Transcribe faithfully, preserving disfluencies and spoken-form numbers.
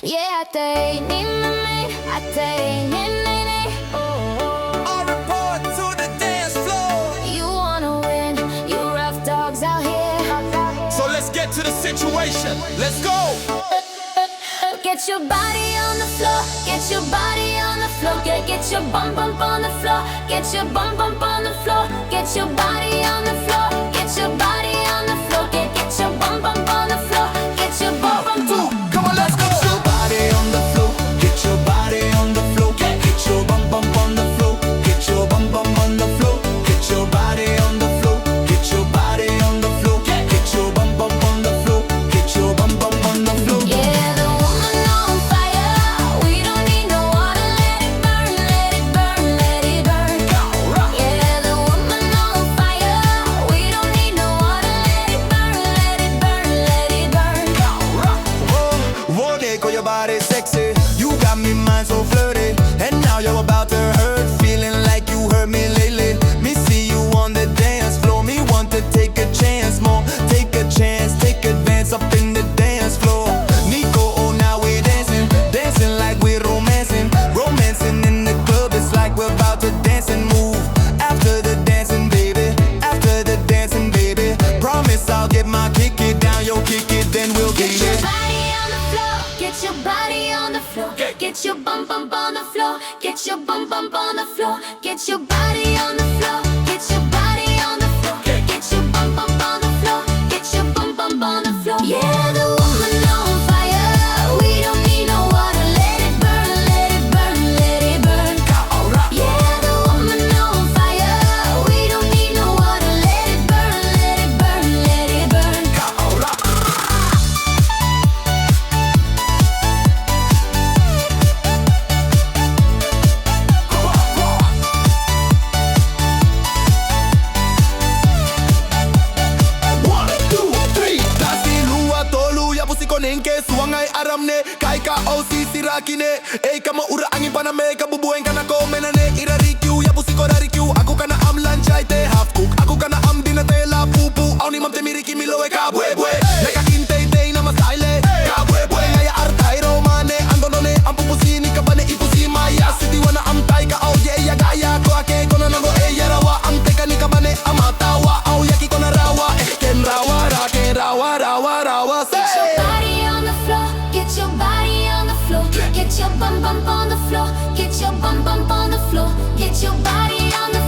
Yeah, ataei ni mimi, ataei ni nini. Oh, oh. All report to the dance floor. You wanna win, you rough dogs out here. So let's get to the situation. Let's go. Get your body on the floor, get your body on the floor, get, get your bum bump on the floor, get your bum bump on the floor, get your body on the floor, get your body on the floor, get, get your bum bump on the floor, get your bum bump. Come on, let's go. Get your body on the floor, get your body on the floor, get, get your bum bump on the floor, get your bum bump on the floor, get your body on the floor, get your body on the floor, get, get your bum bump on the floor, get your bum bump on the floor. Yeah, the woman on fire. We don't need no water. Let it burn, let it burn, let it burn. Yeah, the woman on fire. We don't need no water. Let it burn, let it burn, let it burn. Whoa, Nico, your body sexy. You got me mind so flirty. And now you're about to hurt. Feeling like you heard me lately. Me see you on the dance floor. Me want to take a chance, more. Take a chance, take advance up in the dance floor. Nico, oh, now we dancing. Dancing like we romancing. Romancing in the club, it's like we're about to dance and move. After the dancing, baby. After the dancing, baby. Promise I'll get my kick it down, yo, kick it, then we'll get it. Get your body on the floor. Get your body on the floor. Get, get your bum bump on the floor. Get your bum bump on the floor. Get your body on the floor. Get your body on the floor. Get, get your bum bump on the floor. Get your bum bump on the floor. Yeah, the woman on fire. We don't need no water. Let it burn, let it burn, let it burn. Yeah, the woman on fire. We don't need no water. Let it burn, let it burn, let it burn. One, two, three. Tati, rua, tolu, ia busi ko nengke, tuangai aram ne, kaika o titirakine. Ei, kamaura angin bana me kabubua ngkana ko mena ne, ira rikiu, ia busi ko rarikiu, aku kana am lunch ai te half cook, aku kana am dinner te la pupu, au ni mam te miriki milo e kabwebwe. Neka kin teitei na masaile, kabwebwe, ngaia ara tai romane, antonone, am puputi ni kabane, i busi mai, a titi wana am tai ka, au ye, ia gaia, ko ake, kona nango, e, ia rawa, am teka ni kabane, am atawa, au yaki kona rawa, e, ken rawa, ra, ken rawa, rawa, rawa, say. Get your body on the floor, get your body on the floor, get your bum bump on the floor, get your bum bump on the floor, get your body on the